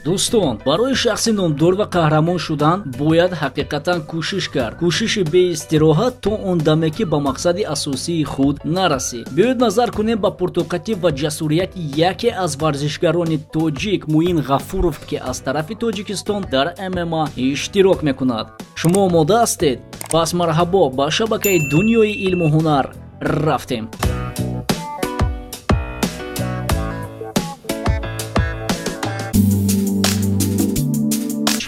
Дӯстон, барои шахси номдор ва қаҳрамон шудан бояд ҳақиқатан кӯшиш кард. Кӯшиши беистироҳат то он даме, ки ба мақсади асосии худ нарасӣ. Биёед назар кунем ба пуртоқатӣ ва ҷасурияти яке аз варзишгарони тоҷик Муин Ғафуров, ки аз тарафи Тоҷикистон дар ММА иштирок мекунад. Шумо омода ҳастед? Пас марҳабо ба шабакаи Дунёи илму ҳунар рафтем.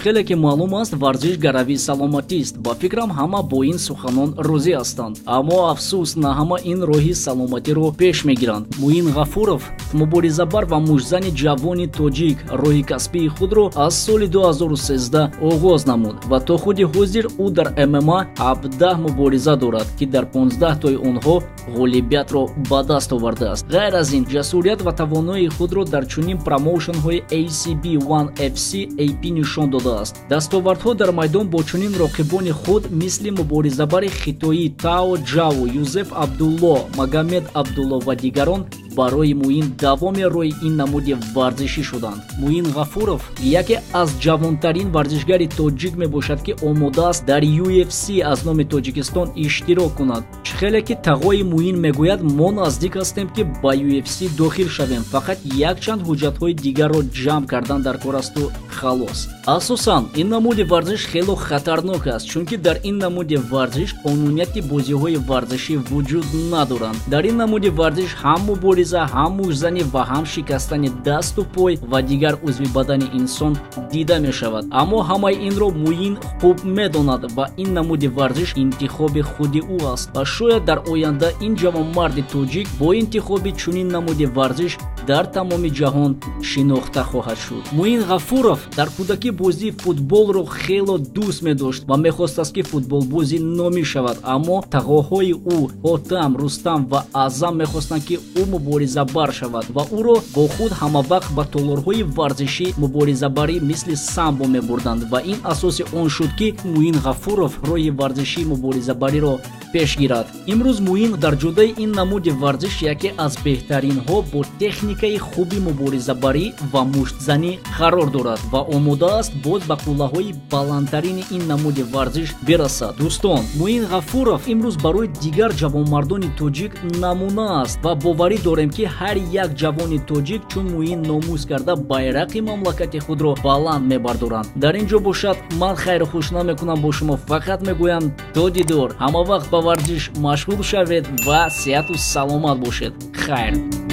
Хеле ки маълум аст, варзиш гарави саломатист. Ба фикрам, ҳама бо ин суханон розӣ ҳастанд. Аммо афсӯс, на ҳама ин роҳи саломатиро пеш мегиранд. Муин Ғафуров, муборизабар ва муштзани ҷавони тоҷик, роҳи касбии худро аз соли 2013 оғоз намуд ва то худи ҳозир ӯ дар ММА 17 мубориза дорад, ки дар 15 тои онҳо ғолибиятро ба даст овардааст. Ғайр аз ин, ҷасурият ва тавоноии худро дар чунин промоушнҳои ACB, One FC, AP нишон додааст. Дастовардҳо дар майдон бо чунин роқибони худ мисли муборизабари хитоӣ Тао Ҷао, Юзеф Абдулло, Магомед Абдулло ва дигарон барои Муин давоми роҳи ин намуди варзишӣ шуданд. Муин Ғафуров яке аз ҷавонтарин варзишгари тоҷик мебошад, ки омода аст дар UFC аз номи Тоҷикистон иштирок кунад. Чӣ хеле ки тағои Муин мегӯяд, мо наздик ҳастем, ки ба UFC дохил шавем, фақат якчанд ҳуҷҷатҳои дигарро ҷамъ кардан дар кор асту халос. Асосан ин намуди варзиш хело хатарнок аст, чунки дар ин намуди варзиш қонунияти бозиҳои варзишӣ вуҷуд надоранд. Дар ин намуди варзиш ҳам мубориза, ҳам муштзанӣ ва ҳам шикастани дасту пой ва дигар узви бадани инсон дида мешавад. Аммо ҳамаи инро Муин хуб медонад ва ин намуди варзиш интихоби худи ӯ аст ва шояд дар оянда ин ҷавонмарди тоҷик бо интихоби чунин намуди варзиш дар тамоми ҷаҳон шинохта хоҳад шуд. Муин Ғафуров дар кӯдакӣ бозии футболро хело дӯст медошт ва мехостааст, ки футболбози номӣ шавад, аммо тағоҳои ӯ Ҳотам, Рустам ва Аъзам мехостанд, ки ӯ муборизабар шавад ва ӯро бо худ ҳамавақт ба толорҳои варзишӣ муборизабарӣ мисли самбо мебурданд ва ин асоси он шуд, ки Муин Ғафуров роҳи варзишии муборизабариро пеш гирад. Имрӯз Муин дар ҷодаи ин намуди варзиш яке аз беҳтаринҳо бо техникаи хуби муборизабарӣ ва муштзанӣ қарор дорад ва омода аст боз ба қуллаҳои баландтарини ин намуди варзиш бирасад. Дӯстон, Муин Ғафуров имрӯз барои дигар ҷавонмардони тоҷик намуна аст ва боварӣ дорем, ки ҳар як ҷавони тоҷик чун Муин номус карда байрақи мамлакати худро баланд мебардоранд. Дар ин ҷо бошад, ман хайру хуш намекунам бо шумо, фақат мегӯям то дидор. Ҳама вақт ба варзиш машғул шавед ва сеҳату саломат бошед. Хайр.